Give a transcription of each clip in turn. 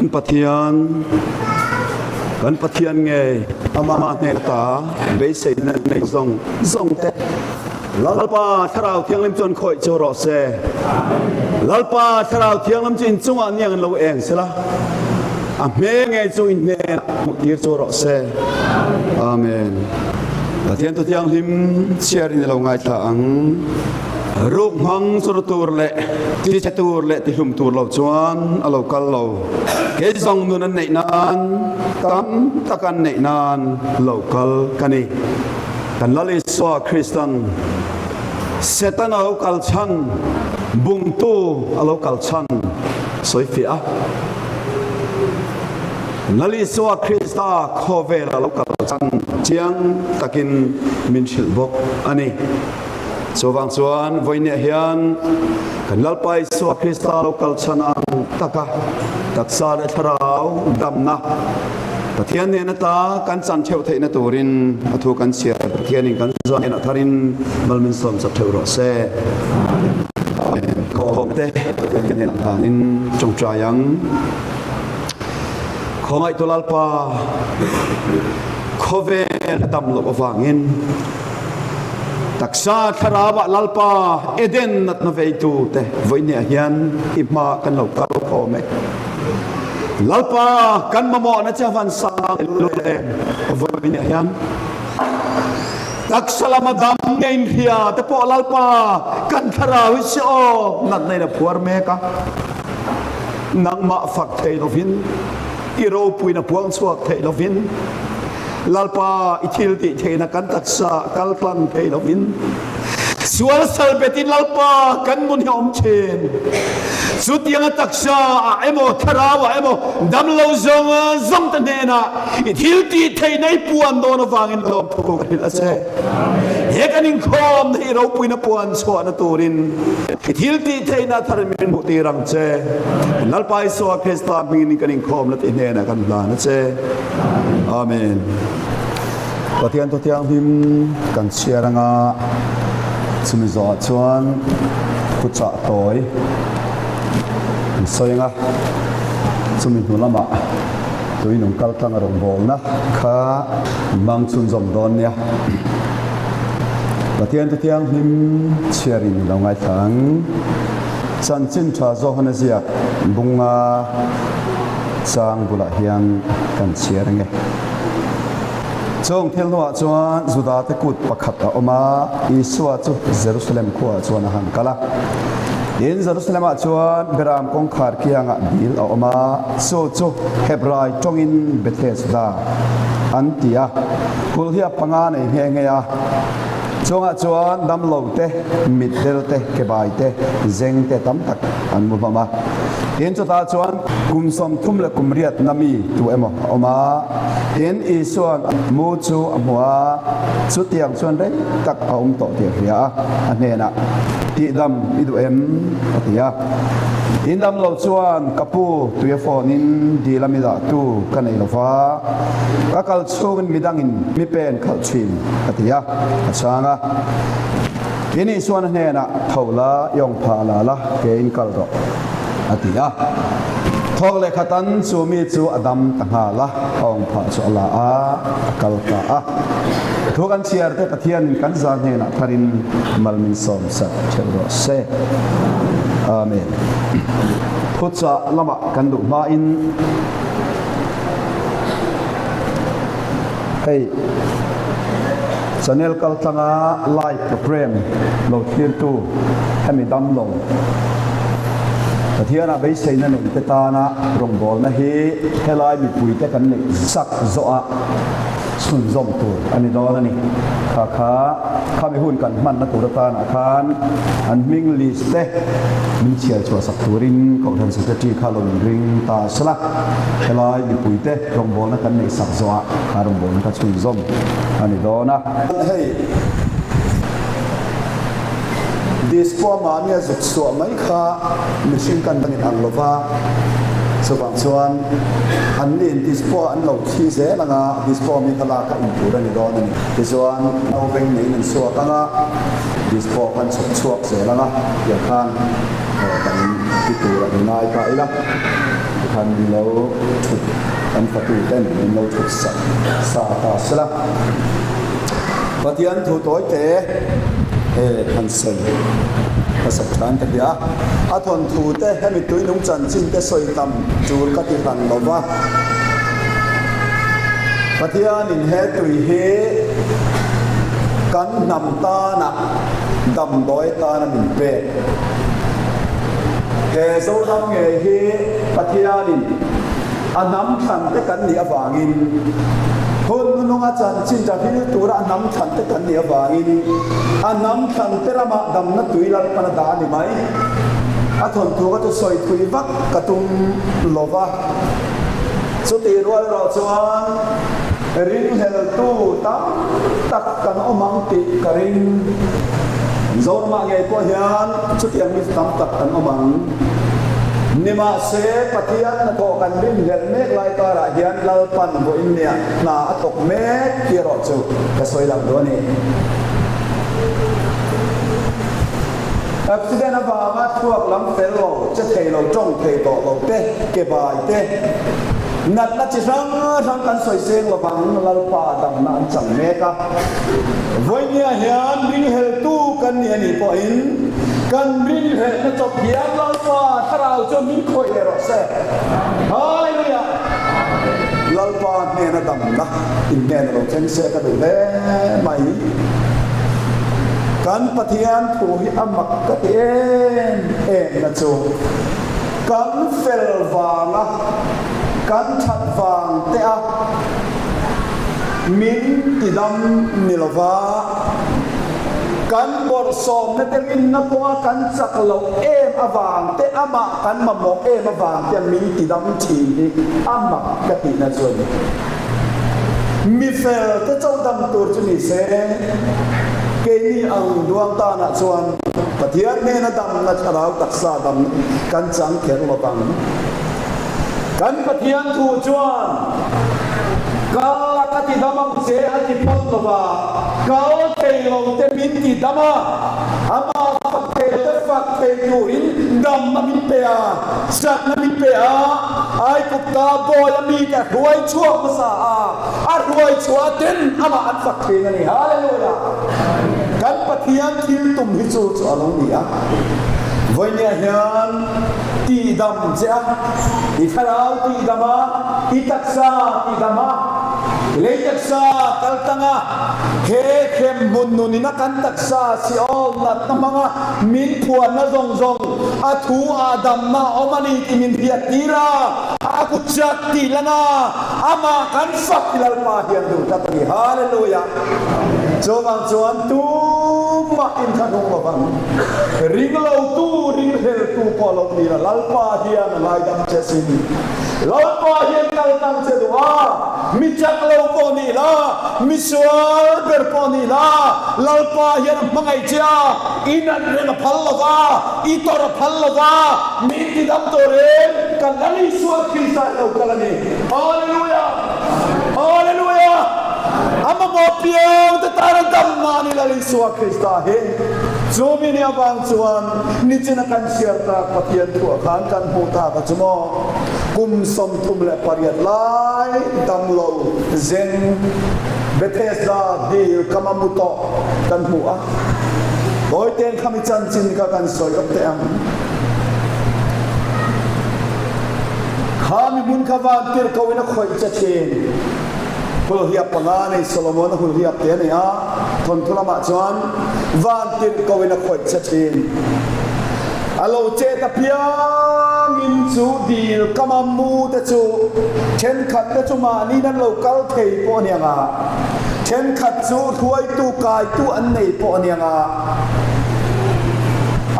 Kan Pathian, kan Pathian ngei Amah hnen ata beiseina nei zawng zawng te Lalpa Thlarau Thianghlim chuan khawih chu rawh se. Lalpa Thlarau Thianghlim chu inchungah niang in lo eng sela, a hmel ngei chu in hnenah hmuh tir chu rawh se. Amen. Pathian Thu Thianghlim chhiar in i lo ngaithla ang. Ruk hmang chu ru tur leh ti chhe tur leh ti hlum tur lo chuan a lo kal lo. Kei zawng nun an neih nan, tam tak an neih nan lo kal ka ni. Kan Lal Isua Kristan Satan a lo kal chhan, bumtu a lo kal chhan sawi fiah a. Lal Isua Krista khawvel a lo kal chhan chiang takin min hrilh bawk a ni. Chuvang chuan vawinia hian kan Lalpa Isua Krista lo kal chhan ang taka taksa leh thlarau damna Pathian nen ata kan chan theuh theihna turin a thu kan chhiar Pathianin kan zawn hnenah tharin mal min sawm chak theuh rawh se. Amen. Khawmte Pathian hnenah hlanin tawngtai ang. Khawngaihtu Lalpa, khawvel a dam loh avangin taksa thlarauah Lalpa Eden natna veitu te vawinia hian i hma kan lo kal khawm e. Lalpa kan mamawhna che van sang lul em vawinia hian taksa lama dam nge inhria te pawh Lalpa kan thlarau hi si aw natna in a phuar mek a, nangmah fak thei lovin i ropuina puang chhuak thei lovin Lalpa i thil tih theihna kan taksa kal tlang thei lovin Sual sal betin Lalpa kan nun hi a awm thin. Chutianga taksa ah emaw thlarau ah emaw damlo zawng zawng te hnenah i thil tih theihna i puan dawn avangin lawmthu ka hrilh a che. He kan inkhawmna hi ropuina puan chhuahna turin i thil tih theihna thar min hmuh tir ang che. Lalpa Isua Krista hmingin kan inkhawmna te hnenah kan hlan a che. Amen. Pathian Thu Thianghlim kan chhiar anga chumi zawhah chuan thuchah tawi an sawi anga chumi hnu lamah tui nung kal tlang a rawngbawlna kha hmang chhunzawm dawn nia. Pathian Thu Thianghlim chhiarin i lo ngaithla ang. Chanchin tha Johana ziak bunga chang bulah hian kan chhiar ange. Chung thil hnuah chuan Judate kut pakhat a awm a, Isua chu Jerusalem khuaah chuan a han kal a. Tin, Jerusalem-ah chuan Beram kawngkhar kiangah dil a awm a, chu chu Hebrai tawngin Bethesda an ti a, kulh hi a panga nei nghe nghe a. Chungah chuan damlo te, mitdel te, kebai te, zeng te tam tak an mu hlawm a. Tin, chutah chuan kum 30 leh kum riatna mi tu emaw a awm a. Tin, Isua'n mu chu a hmu a, chutiang chuan rei tak a awm tawh tih a hria a, a hnenah, Tihdam i duh em? a ti a. Tin, damlo chuan, Ka pu, tui a phone-in dil a mi dahtu ka nei lo va, ka kal chhungin midangin mi pen khalh thin. A ti a, a chhang a. Tin Isuan a hnenah, Tho la, i awng phah la la, keiin kal rawh, a ti a. Thawk leh khatan chu mi chu a dam ta nghal a, a awng phah chu a la a, a kal ta a. Thu kan chhiar te Pathianin kan za hnenah tharin mal min sawm sak theuh rawh se. Amen. Thuchah lamah kan duh hmain. Hei channel kal tlanga live program lo thlirtu hemi dam lo Pathianah beiseina nei te tana rawngbawlna hi helai mipuite kan neih zak zawhah chhunzawm tur a ni dawn a ni. Kha kha khami hun kan hmanna tur atanah khan an hming list te min chhiar chhuah sak turin Kohhran Secretary kha lo inring ta sela helai mipuite Rawngbawlna kan neih sak zawhah kha rawngbawlna kha chhunzawm a ni dawn a. Hei disco mahnia zuk chhuah mai kha mihring kan dangin ang lo va, chuvang chuan an niin disco an lo thi zel ang a, disco mi kha lak a intur a ni dawn a ni. Tichuan naupang neiin an chhuak ang a, disco khan chhawp chhuak zel ang a, tiang khan kan ti tur a ni ngai ta ila. Tikhan min lo thut an fatu ten min lo thut sak sa ta sela. Pathian thu tawi te he han sawi hmasak than ka ti a. A thawnthu te hemi tuinung chanchin te sawi tam tur ka ti hran lo va. Pathianin he tui hi kan hnam tana damdawi tana min pek. He Zoram ngei hi Pathianin a hnam thlan te kan nih avangin, hun hnununga chanchin tha hil tura a hnam thlan te kan nih avangin, a hnam thlan te ramah damna tui Lalpan a dah a ni mai. A thawnthu ka chu sawi thui vak ka tum lo va. Chutih rual erawh chuan ringhleltu tam tak kan awm ang tih ka ring. Mizoramah ngei pawh hian chutiang mi tam tak kan awm ang. Nimahse, Pathian hnathawh kan rinhlelh mek lai karah hian Lalpan vawiin nia hna a thawk mek tih erawh chu ka sawi lang duh a ni. Accident avanga thluak lam fel lo, che thei lo, tawng thei tawh lo te, ke bai te, natna chi hrang hrang kan sawi seng lovang Lalpa damna an chang mek a. Vawinia hian ringheltu kan ni a nih pawhin kan ringhelhna chawp hian Lalpa thlarau chu min khawih leh rawh se. Hallelujah! Lalpa hnena damna inhnena lo thleng se ka duh hle mai. Kan Pathian thu hi a mak ka ti em em na chu kan fel vanga kan that vang te a min ti dam ni lova kan bawrhsawmna te rinna kawnga kan chak loh em avang te amah kan mamawh em avang te min ti dam thin hi a mak ka tihna chu a ni. Mi fel te chauh dam tur chu ni se, keini ang duang tanah chuan Pathian hnena damna thlarau taksa dam kan chang kher lo vang. Kan Pathian thu chuan kal a ka ti dam ang che a ti phawt lo va, kal thei lo te min ti dam a, amah fak thei lo te fak thei turin damna min pe a. Chakna min pe a, Aigupta bawi a mite a hruai chhuak hmasa a, a hruai chhuah ten amah an fak thin a ni. Hallelujah! Kan Pathian thil tum hi chu chu a lo ni a. Vawinia hian tihdam che a, i thlarau tihdam a, i taksa tihdam a, lei taksa kal tang a, he hremhmun nunin a kan taksa Seol natna hmanga Min phuanna zawng zawng a thu ah damna a awm a ni tih min hriat tir a, a kut chak tih lan a, amah kan fak hi Lalpa hian duh tlat a ni. Hallelujah! Chuvang chuan tumah in kha hnung lovang, ring lotu, ringhleltu pawh lo ni la, Lalpa hian a ngaidam che sin. Lalpa hian kal tang che duh a, mi chak lo pawh ni la, mi sual ber pawh ni la, Lalpa hian a hmangaih che a, i nat reng a phal lo va, i tawrh a phal lo va, min ti dam turin kan Lal Isua Krista hi lo kal a ni. Hallelujah! Hallelujah! A mamawh piang te tan a dam na a ni Lal Isua Krista hi. Chu mi nih avang chuan nichina kan chhiar tak Pathian thuah khan kan hmuh tak a chu maw? Kum 38 lai damlo zeng Bethesda dil kama mu tawh kan hmu a. Bawite'n khami chanchin kha kan sawi lawk teh ang. Kha mi hmun kha van tir ko in a khawih che thin. Hulhiap panga nei Solomon-a hulhiap te a nei a, thawnthu lamah chuan van tir ko in a khawih che thin. A lo chet apiangin chu dil kama mu te chu thenkhat te chu mahniin an lo kal thei pawh a ni ang a, thenkhat chu hruaitu kaitu an nei pawh a ni ang a,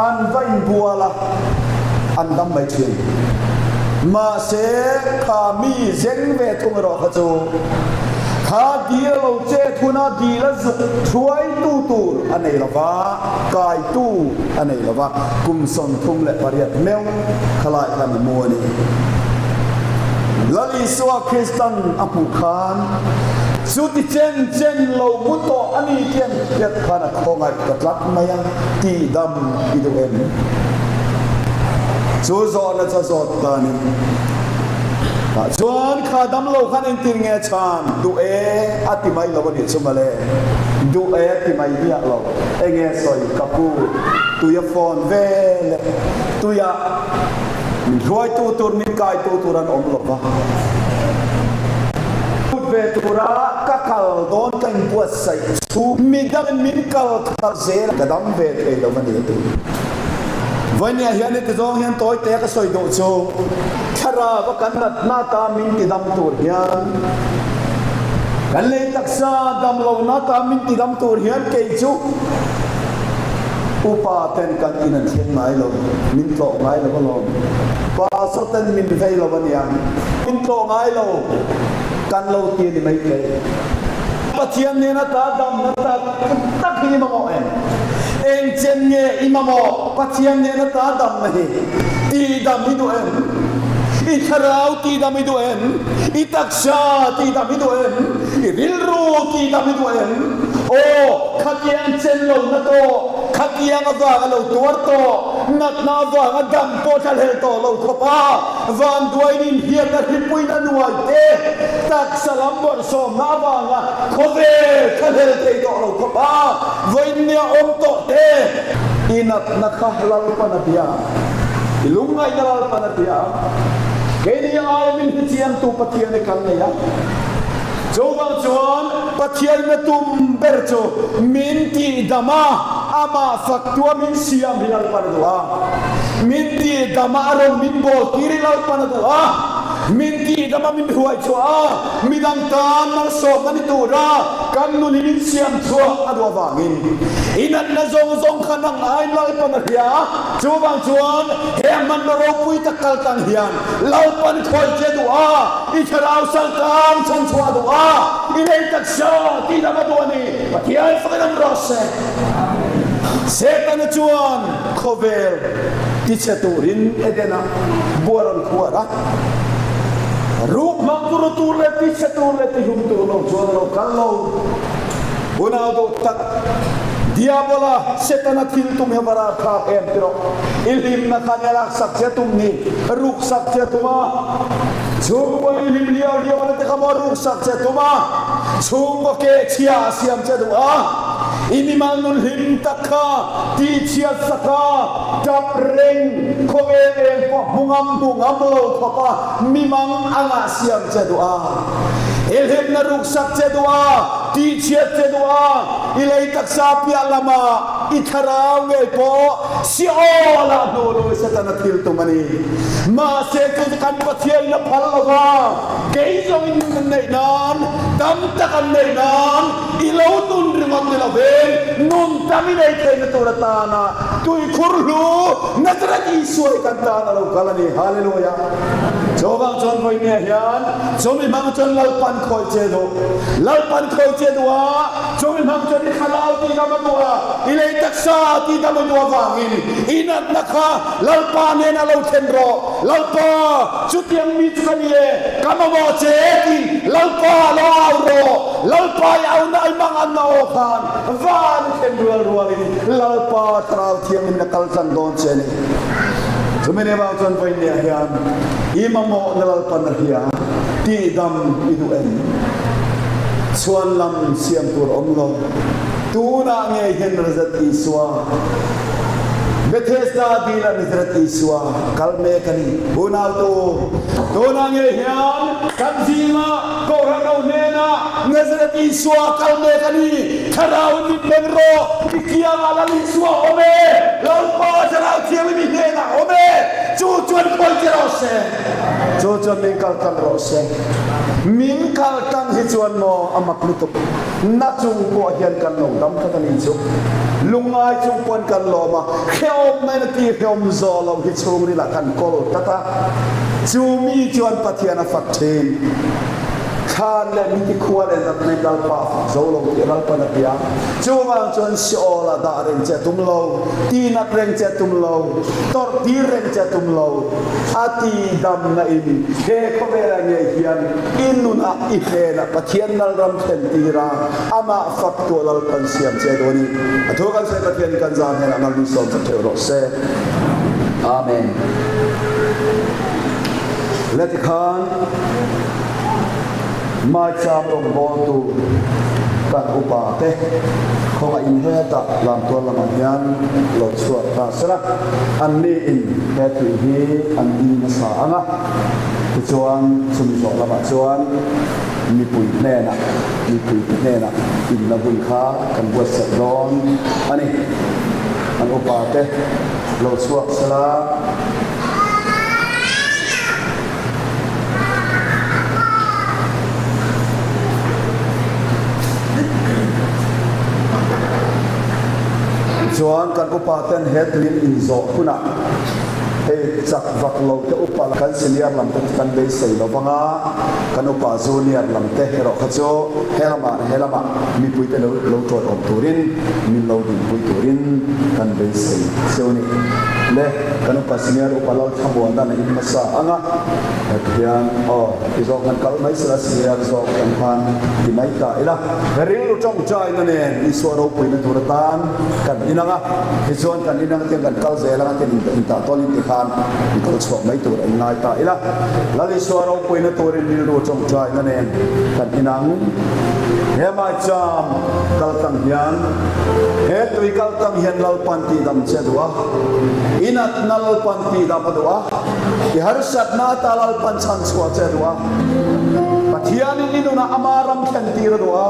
an va inbual a, an dam mai thin. Mahse, kha mi zeng ve thung erawh kha chu kha dil a lo chet huna dil a zuk hruaitu tur a nei lo va. Kaitu a nei lo va, kum 38 meuh khalai khan a mu a ni. Lal Isua Kristan a hmuh khan chuti chen chen lo mu tawh a ni tih an hriat khan a khawngaih ta tlat mai a, tihdam i duh em? Chu zawhna chu a zawt ta a ni. Tah chuan kha damlo khan engtin nge chhan duh e a ti mai lo a nih chu mawle. Duh e a ti mai miah lo. Enge sawi ka pu tui a fawn ve le tuia min hruaitu tur min kaitu tur an awm lo va. Lut ve tura ka kal dawn ka inbuatsaih chhung midangin min kal khalh zel a ka dam ve thei lo a ni a ti. Vawinia hian heti zawng hian tawi te ka sawi duh chu, thlarau a kan natna ata min tidam tur hian, kan lei taksa dam lohna ata min tidam tur hian kei chu upa ten kan in an thleng ngai lo, min tlawh ngai lo alawm. Pastor ten min vei lo aniang, min tlawh ngai lo kan lo ti a ni maithei. Pathian nena ta damna tak tak hi i mamawh em? Eng chen nge i mamawh? Pathian nena ta damna hi tihdam i duh em? I thlarau tihdam i duh em? I taksa tihdam i duh em? I rilru tihdam i duh em? Aw, khatiang chen lohna tawh, khatiang avanga lo tuar tawh, natna avanga dam pawh thlahlel tawh lo khawp a, Vanduain inhliamna hripuina nuai te, taksa lam bawrhsawmna avanga khawvel thlahlel thei tawh lo khawp a, vawiinnia awm tawh te. I natna kha Lalpan a bia, i lungngaihna Lalpan a bia. Keini aia min hrechiangtu Pathian i kan nei a. Chuvang chuan Pathianna tum ber chu min tihdam a, amah faktua min siam hi Lalpan a duh a. Min tihdam a, a rawn min bawl tir hi Lalpan a duh a. Min tihdam a, min hruai chhuah a, midang tan malsawmna ni tura kan nun hi min siam chhuah a duh avangin i natna zawng zawng kha nang aiin Lalpan a hria a. Chuvang chuan he hmanraw ropui tak kal tang hian Lalpan khawi che duh a, i thlarau saltang chhan chhuah duh a, i lei taksa tihdam a duh a ni. Pathian fakin awm rawh se. Setana chuan khawvel tichhe turin Eden-ah bua rawn khuar a. Ruk hmang tur tur leh tichhe tur leh tihlum tur lo chuan a lo kal lo. Unau duh tak, Diabola, Setana thil tum hi a va ralthlak em ti rawh. I hlimna kha nia laksak che tum ni, ruksak che tum a. Chhungkaw i hlim liau liau na te kha maw ruksak che tum a, chhungkaw keh chhia a siam che duh a. I mimal nun hlim tak kha tihchhiat sak a, tap reng, khawvel eng pawh hmu ngam hmu ngam lo khawp a mimang anga siam che duh a. I hlimna ruksak che duh a, tihchhiat che duh a, i lei taksa piah lamah i thlarau ngei pawh Seol ah hnu lui Setana thil tum a ni. Mahse chu chu kan Pathian in a phal lo va, kei zawngin nun an neih nan, tam tak an neih nan, i lo nun ringawt ni lovin nun tam i nei theihna tur atana tuikhur hlu Nazareth Isua hi kan tan a lo kal a ni. Hallelujah! Chuvang chuan vawinia hian chumi hmang chuan Lalpan khawi che duh. Lalpan khawi che duh a, chumi hmang chuan i thlarau tih dam a duh a, i lei taksa tih dam a duh avangin i natna kha Lalpa nen a lo thlen rawh. Lalpa, chutiang mi chu ka ni e, ka mamawh che tiin Lalpa lo au rawh. Lalpa i auna i mang an na aw khan van i thlen rual rualin Lalpa thlarau thiangin a kal tlang dawn che a ni. Chumi ni avang chuan vawinia hian i mamawhna Lalpan a hria tihdam i duh em? Chhuan lam siam tur awm lo. Tunah ngei hian Nazareth Isua, Bethesda dil ah Nazareth Isua kal mek a ni. Unautu, tunah ngei hian kan zingah Kohhran ho hnenah Nazareth Isua kal mek a ni. Thlarau in mit meng rawh, i kiangah Lal Isua a awm e, Lalpa Thlarau Thianghlim i hnenah a awm e, chu chuan khawi che rawh se, chu chuan min kal tlang rawh se. Min kal tlang hi chuan maw a mak lutuk, na chung pawh hian kan lo dam tlat a ni chu. Lungngai chung pawhin kan lawm a, hrehawm na in a ti hrehawm zawh lo hi chhungrilah kan kawl tlat a, chu mi chuan Pathian a fak thin. Thlan leh miti khua leh natna in Lalpa a fak zo lo tih Lalpan a ti a. Chuvang chuan Seol ah dah reng che a tum lo, tinat reng che a tum lo, tawrh tir reng che a tum lo. A ti damna in he khawvelah ngei hian i nunah i hnenah Pathian Lalram thlen tir a, amah fak tuah Lalpan siam che dawn i a thu kan sawi Pathian in kan zah hnenah mal min sawm sak theuh rawh se. Amen. Le tikhan Maicham rawngbawltu kan upa te khawngaih in hetah lamtual lamah hian lo chhuak ta sela, anni in he tui hi an in nasa ang a, tichuan chumi zawh lamah chuan mipui hnenah mipuite hnenah inna hun kha kan buatsaih dawn a ni. An upa te lo chhuak sela. Tichuan kan upa ten he tuin inzawh hunah hei chak vak lo te upa kan senior lam te kan beisei lo vang a, kan upa junior lam te erawh kha chu he lamah he lamah mipui te lo lo tawiawm turin min lo dinpui turin kan beisei cheu a ni. Le kan upa senior upa Lalthlamuan dan a in hmasa ang a, heti hian aw ti zawk han kal mai sela senior zawk kan khan ti mai ta ila. Rilru tawngtaina nen Isua ropuina tur atan kan inang a, tichuan kan inang atiang kan kal zel ang a tiang intah tawlin tikhan i kal chhuak mai tur a inngai ta ila. Lal Isua ropuina turin rilru tawngtaina nen kan inang. He maicham kal tang hian, he tui kal tang hian Lalpan tihdam che a duh a, i natna Lalpan tihdam a duh a, i harsatna ata Lalpan chhanchhuah che a duh a. Pathianin i nunah ama ram thlen tir a duh a,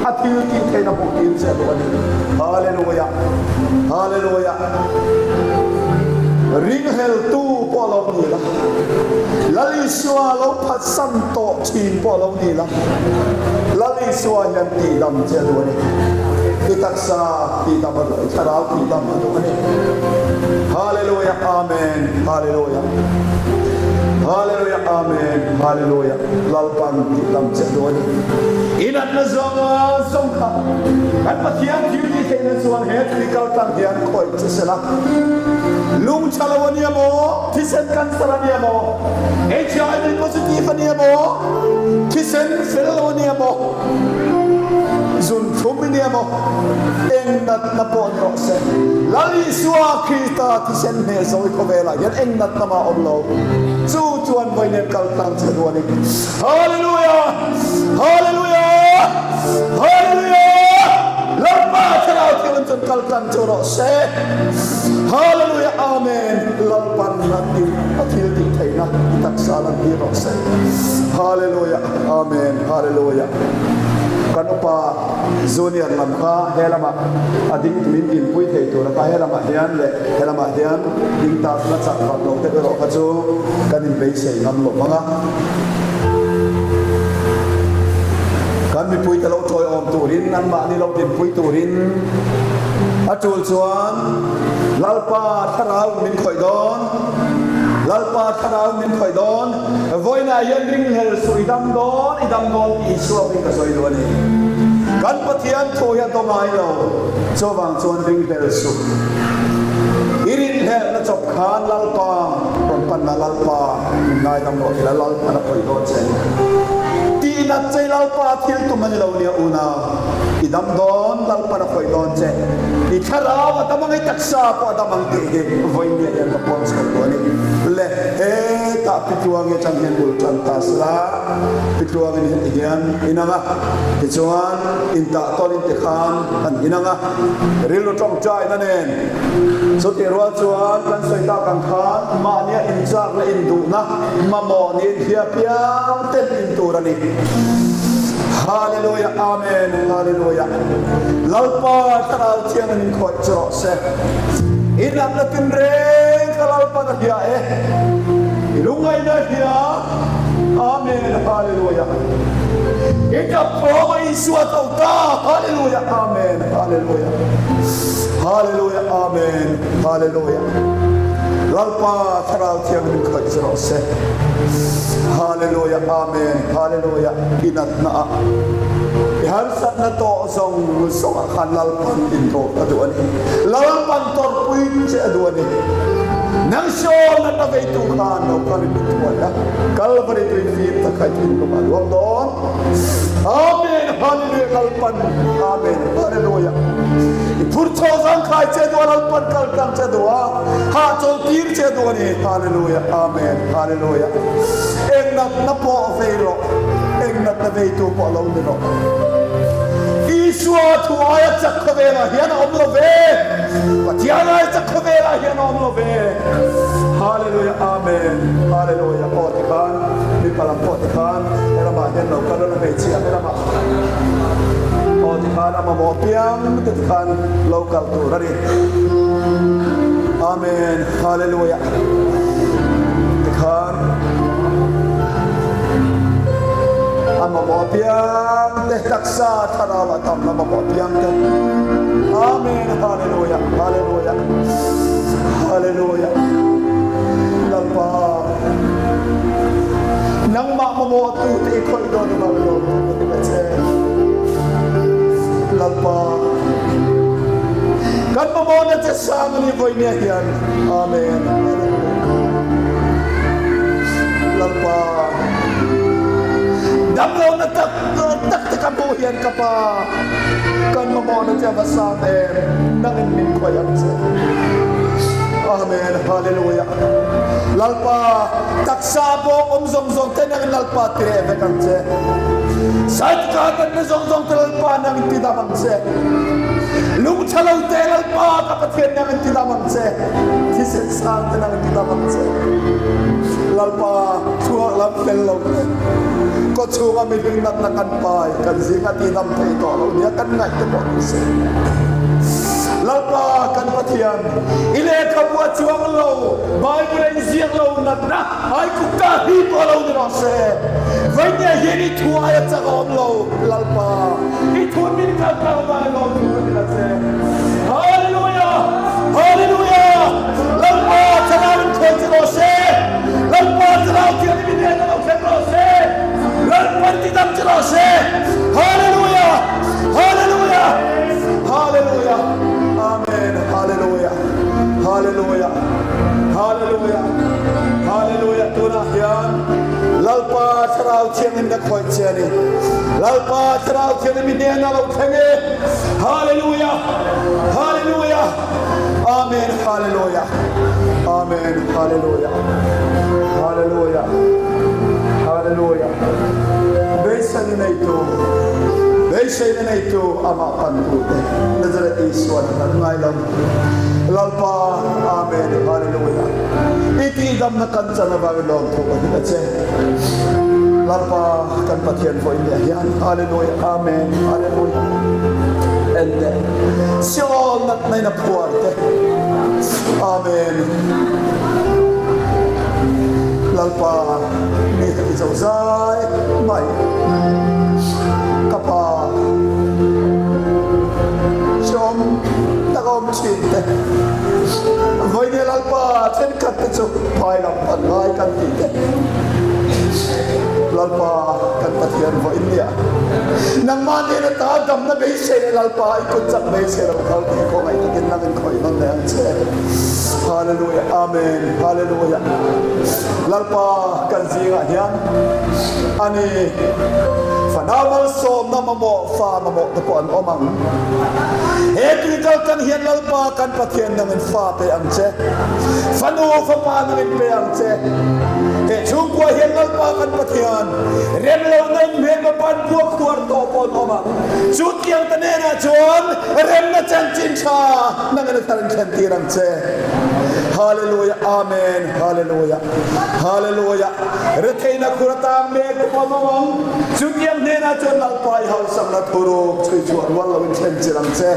a thil tih theihna hmuh tir che a duh a ni. Hallelujah! Hallelujah! Ringheltu pawh lo ni la, Lal Isua lo phatsan tawh thin pawh lo ni la, Lal Isua hian tihdam che a duh a ni. I taksa tihdam a duh a, i thlarau tihdam a duh a ni. Hallelujah! Amen! Hallelujah! Hallelujah Amen Hallelujah Lalpan tih tam che dawn a ni. I natna zawnga zawng kha kan Pathian thil tih theihna chuan he tui kal tlang hian khawih che sela. Lung tha lo a nia maw? Thisen cancer a nia maw? HIV positive a nia maw? Thisen fel lo a nia maw? Zun thlum i nia maw? Eng natna pawh ni rawh se. Lal Isua Krista thisen hneh zawi khawvelah hian eng natna mah awm lo. Chu chuan vawiin kal tlang che duh a ni. Hallelujah! Hallelujah! Hallelujah! Lalpa Thlarau Thianghlim chuan kal tlang che rawh se. Hallelujah! Amen! Lalpan a a thil tih theihna i taksa lan tir rawh se. Hallelujah! Amen! Hallelujah! Kan upa Junior lam kha he lamah a ding min dinpui thei tur a kha he lamah hian leh he lamah hian ding ta na chak vak lo te erawh kha chu kan inbeisei ngam lo vang a. Kan mipuite lo tawiawm turin anmahni lo dinpui turin a tul chuan Lalpa thlarau min khawih dawn, Lalpa thlarau min khawih dawn. Vawiinah hian ringhlel suh i dam dawn, i dam dawn tih Isua hming ka sawi duh a ni. Kan Pathian thu hi a daw ngai lo, chuvang chuan ringhlel suh. I rinhlelhna chawp khan Lalpa rawn panna Lalpa min ngaidam rawh tih la Lalpan a pawi dawn che a ni. Tihnat che Lalpa thil tum a ni lo nia unau, i dam dawn Lalpan a pawi dawn che. I thlarau a dam ang, i taksa pawh a dam ang tih hi vawiinniah hian ka puang chho duh a ni. Le. Hetah Pitluangi atang hian bul tan ta sela, Pitluangin heti hian inang a, tichuan intah tawlin ti khan an inang a, rilru tawngtaina nen. Chutih rual chuan kan sawi tak ang khan mahnia inchak leh induhna mamawh niin hria piang ten in tur a ni. Hallelujah Amen Hallelujah Lalpa Thlarau Thianghlim khawih chu rawh se. Inatna tinreng ka Lalpan a hria e, i lungngaihna a hria, Amen, Hallelujah. I tap thawm a Isua tho ta, Hallelujah, Amen, Hallelujah. Hallelujah, Amen, Hallelujah. Lalpa Thlarau Thianghlim khawih che rawh se. Hallelujah, Amen, Hallelujah. Inatna ah i harsatna tawh zawng zawng ah khan Lalpan intawp a duh a ni. Lalpan tawrhpui che a duh a ni. Nang sawn natna veitu khan lo kal in min thuai a, Kalvari tui fim tak kha i thinlung ah luang dawn. Amen. Hallelujah Lalpan Amen Hallelujah I phur chho zangkhai che duh a Lalpan kal tlang che duh a hahchawl tir che duh a ni Hallelujah Amen Hallelujah Eng natna pawh vei rawh eng natna veitu pawh lo ni rawh Isua thu aia chak khawvelah hian a awm lo ve Pathian aia chak khawvelah hian a awm lo ve Hallelujah Amen Hallelujah Aw tikhan mipa lam pawh tikhan helamah hian lo kal a hmeichhia helamah aw tikhan a mamawh piang te tikhan lo kal tur a ni Amen Hallelujah tikhan a mamawh piang te taksa thlarau a tam la mamawh piang te Amen Hallelujah Hallelujah Hallelujah Lalpa Nangmah mamawhtu te i khawih dawn a lo lawm ka ti ve che. Lalpa, kan mamawhna che sang a ni vawinia hian. Amen. Lalpa, damlohna tak tak te ka hmuh hian ka Pa, kan mamawhna che a va sang em, nangin min khawih ang che. Amen. Hallelujah. Lalpa, taksa bawk awm zawng zawng te nangin Lalpa ti reh vek ang che. Saitika natna zawng zawng te Lalpa nangin ti dam ang che. Lungtha lo te Lalpa ka Pathian nangin ti dam ang che. Thisen sang te nangin ti dam ang che. Lalpa, thluak lam fel lo te, kawchhunga mihring natna kan pai kan zinga ti dam thei tawh lo nia kan ngaih te pawh ni se. Lalpa kan Pathian, i lehkhabu a chuang lo, Bible a inziak lo natna Aigupta hi pawh lo ni rawh se. Vainia hian i thu aia chak a awm lo, Lalpa, i thu min kal kal vang lawm tur a ni la che. Hallelujah! Hallelujah! Lalpa thlarau in khawi che rawh se. Lalpa thlarau thianghlim in en a lo thleng rawh se. Lalpan tidam che rawh se. Hallelujah! Hallelujah! Hallelujah! Amen! Hallelujah! Hallelujah! Hallelujah! Hallelujah! Tunah hian Lalpa Thlarau Thianghlim na khawih che a ni. Lalpa Thlarau Thianghlim i hnenah lo thleng e. Hallelujah! Hallelujah! Amen! Hallelujah! Amen! Hallelujah! Hallelujah! Hallelujah! Beiseina neitu, beiseina neitu amah pantute Nazareth Isuan an ngai lo. Lalpa Amen Hallelujah I tihdamna kan chan avangin lawmthu ka hrilh a che Lalpa kan Pathian vawi nia hian Hallelujah Amen Hallelujah En teh Seol natna in a phuar te Amen Lalpa mi heti zo zai mai ka pa Hreawm tak a awm thin te. Vawinia Lalpa thenkhat te chu phai lam pan ngai kan tih te. Lalpa kan Pathian vawiin nia. Nangmah nen ata damna beisei leh Lalpa i kut chak beisei lo kal tih khawngaih takin nang in khawih nawn leh ang che. Hallelujah Amen Hallelujah Lalpa kan zingah hian ani fanau malsawmna mamawh fa mamawh te pawh an awm ang. He tui kal tang hian Lalpa kan Pathian nangin fa pe ang che. Fanu fapa nangin pe ang che. He chhungkua hian Lalpa kan Pathian rem lohna in hmelma pan buak tuar tawh pawh an awm ang. Chu tiang ta nenah chuan remna chanchin tha nangin a thar in thlen tir ang che. Hallelujah Amen Hallelujah Hallelujah Retheihna khur atang mek te pawh an awm ang. Chutiang hnenah chuan Lalpa i hausakna thuruk chhui chhuah rual loin thlen chilh ang che.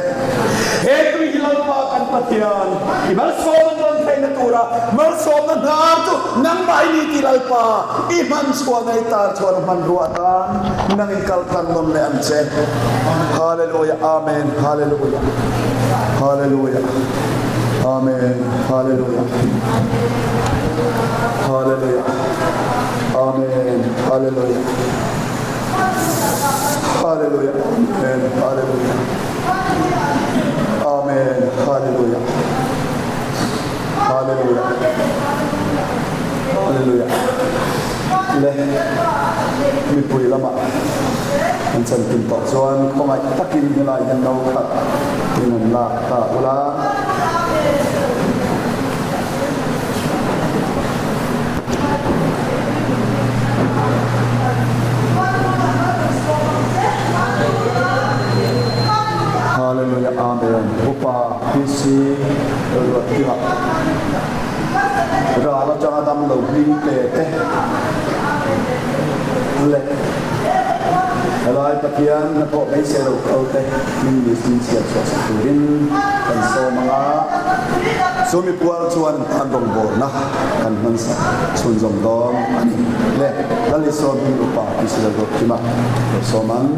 He tui hi Lalpa kan Pathian, i malsawmna dawn theihna tura malsawmna hnar chu nangmah i ni tih Lalpa i hman chhuahna i tar chhuahna hmanrua atan nang in kal tlang nawn leh ang che. Hallelujah Amen Hallelujah Hallelujah Amen Hallelujah Hallelujah Amen Hallelujah Hallelujah Amen Hallelujah Amen Hallelujah Hallelujah Hallelujah Le. Mipui lamah an chantin tawh chuan khawngaih takin helai hian no khat in an lak ta ula. Hallelujah Amen Upa PC Ruatkima Ral atanga dam lo hming pe te leh helai Pathian hnathawh beisei lo kal te hming ni sin chhiar chhuah sak turin kan sawm ang a, chu mi pual chuan an rawngbawlna kan hman sak chhunzawm dawn a ni. Le Lal Isua hming upa Israel Ruatkima lo sawm ang.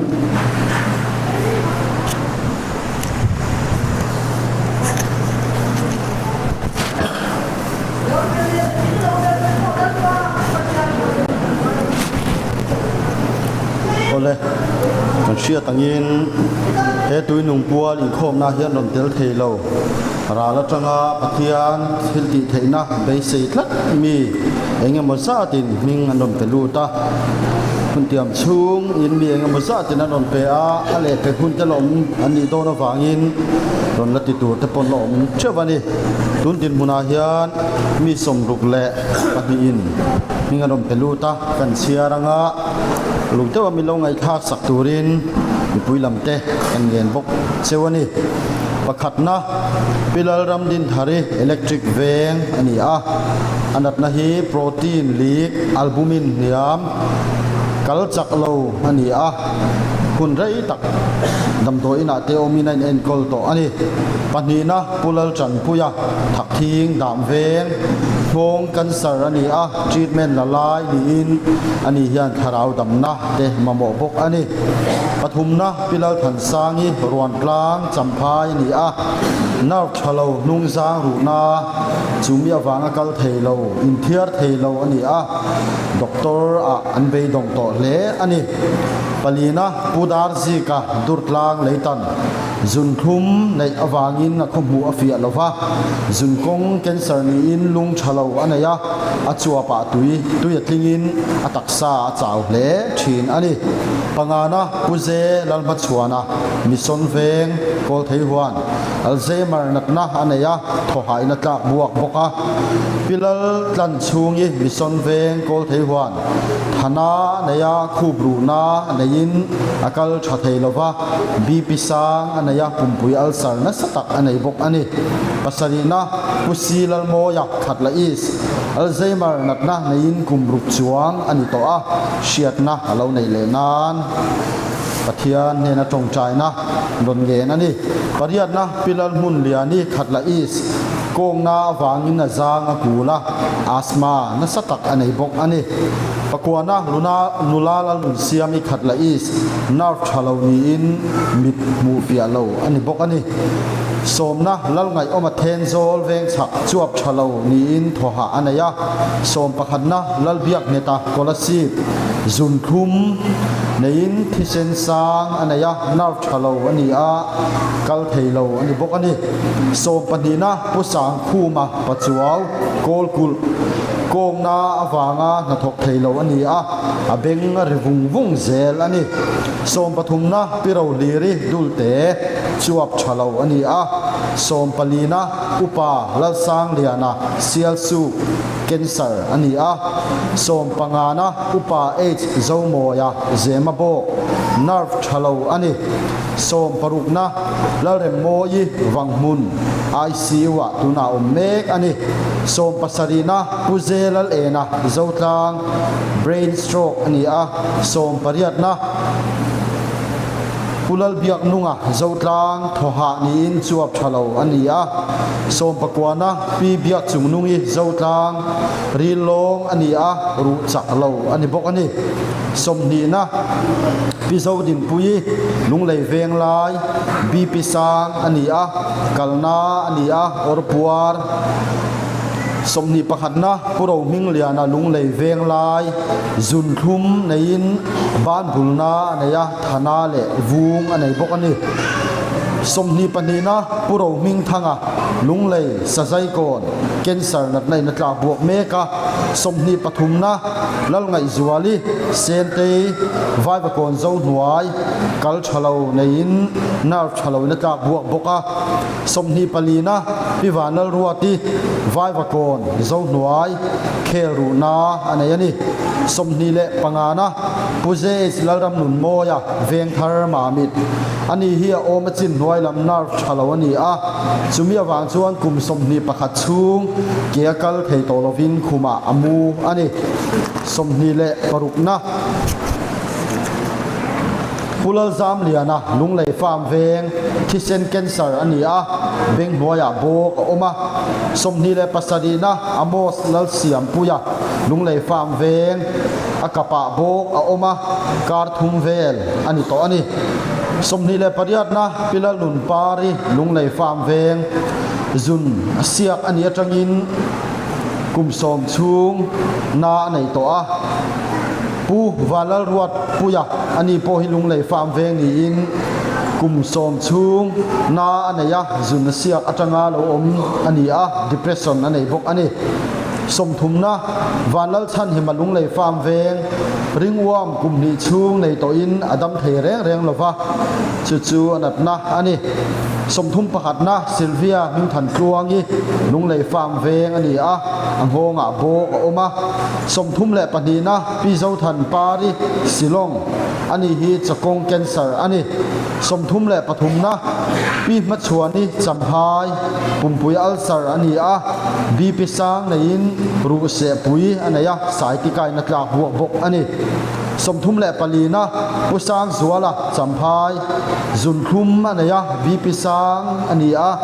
Awle, kan hriat angin he tuinung pual inkhawmna hian rawn tel thei lo. Ral atanga Pathian thil tih theihna beisei tlat mi eng emaw zatin hming an rawn pe lut a. Hun tiam chhung in mi eng emaw zatin an rawn pe a, a lehpek hun te la awm an nih dawn avangin rawn la ti tur te pawn la awm theuh a ni. Tun dinhmunah hian mi 62 in hming an rawn pe lut a, kan chhiar anga lung deuha min lo ngaihthlak sak turin mipui lam te kan ngen bawk cheu a ni. Pakhatna, Pi Lalramdinthari electric veng a ni a, a natna hi protein leak albumin hniam kal chak lo a ni a, hun rei tak damdawi inah te awmin a inenkawl tawh a ni. Pahnihna, Pu Lalchanpuia Thakthing dam veng nghawng cancer a ni a, treatment la lai niin ani hian thlarau damna te mamawh bawk a ni. Pathumna, Pi Lalthansangi Ruantlang Champhai a ni a, nerve tha lo hnung zang ruhna chumi avanga kal thei lo, inthiar thei lo a ni a, doctor ah an beidawng tawh hle a ni. Palina, Pu Darzika Durtlang Leitan. Zunthlum neih avangin a khawhmuh a fiah lo va, zunkawng cancer niin lung tha lo a nei a, a chuapah tui tui a tlingin a taksa a chau hle thin a ni. Pangana Puze Lalhmachhuana Mission Veng Kawlthei huan Alzheimer natna a nei a, thawhaina tlak buak bawk a. Pi Lal Tlan chhungi Mission Veng Kawlthei huan Thana a nei a, khup ruhna neiin a kal tha thei lo va, BP sang a nei a, pumpui ulcer nasa tak a nei bawk a ni. Pasarihna, Pu Si Lalmawia, Khatla East, Alzheimer natna neiin kum ruk chuang a ni tawh a, hriatna a lo neih leh nan Pathian hnena tawngtaina rawn ngen a ni. Pariatna, Pi Lalhmunliani, Khatla East, Kawngna avangin a zang a kul a, asthma nasa tak a nei bawk a ni. Pakuana luna nula Lalnunsiam i khat la is nerve tha lo niin mit hmuh fiah lo a ni bawk a ni. Sawmna Lalngaihawma Thenzawl vengchhak chuap tha lo niin thawhah a nei a. Sawm pakhatna Lalbiakngheta Kolasib zunthlum neiin thisen sang a nei a, nerve tha lo a ni a, kal thei lo a ni bawk a ni. Sawm pahnihna Pu Sangkhuma Pachuau Kawlkulh kawngna avanga hnathawk thei lo a ni a, a beng a ri vung vung zel a ni. Sawm pathumna Pi Rohliri Dulte chuap tha lo a ni a, sawm palina Upa Lalsangliana Sialsuk Cancer a ni a, sawm pangana Upa H Zomawia Zema bawk Nerve tha lo a ni. Sawm parukna Lalremmawi Vanghmun ICU ah tunah awm mek a ni. Sawm pasarihna Pu Ze Lalena Zotlang Brain Stroke a ni a. Sawm pariatna Pu Lalbiaknunga Zotlang thawhah niin chuap tha lo a ni a. Sawm pakuana Pi Biakchungnungi Zotlang ril lawng a ni a, ruh chak lo a ni bawk a ni. Sawmhnihna, Pi Zodinpuii Lunglei veng lai BP sang a ni a, kalna a ni a, awrpuar. 21 pakhatna, Pu Rohmingliana Lunglei veng lai zunthlum neiin banbulna a nei a, thana leh vung a nei bawk a ni. 22 pahnihna, Pu Rohmingthanga. Lunglei, Sazaikawn, Cancer natna in a tlak buak mek a, 20 pathumna, Lalngaihzuali, Sentei, Vaivakawn Zohnuai, kal tha lo neiin nerve tha lo in a tlak buak bawk a, 20 palina, Pi Vanlalruati, Vaivakawn Zohnuai, khel ruhna a nei a ni. 25na, Pu JH Lalramnunmawia, Vengthar Mamit, ani hi a awm a chin hnuai lam nerve tha lo a ni a, chumi avang chuan kum 21 chhung ke a kal thei tawh lovin khumah a mu a ni. 26na, Pu Lalzamliana Lunglei Farm veng thisen cancer a ni a, beng hnuaiah bawk a awm a. 27na, Amos Lalsiampuia Lunglei Farm veng a kapah bawk a awm a, kar thum vel a ni tawh a ni. 28na, Pi Lalnunpari Lunglei Farm veng zun a siak a nih atangin kum 10 chhung na a nei tawh a. Pu Vanlalruatpuia a ni pawh hi Lunglei Farm veng niin kum 10 chhung na a nei a, zun a siak atanga lo awm a ni a, depression a nei bawk a ni. 30na, Vanlalchhanhima Lunglei Farm veng ringuam kum 2 chhung nei tawhin a dam thei reng reng lova, chu chu a natna a ni. 31na, Sylvia Hmingthantluangi Lunglei Farm veng a ni a, a nghawngah bawk a awm a. 32na, Pi Zothan Pari Shillong a ni hi chawkawng cancer a ni. 33na, Pi Hmachhuani Champhai pumpui ulcer a ni a, BP sang neiin ruh sehpui a nei a, saitikain a tlak buak bawk a ni. 34na, Pu Sangzuala Champhai zunthlum a nei a, BP sang a ni a,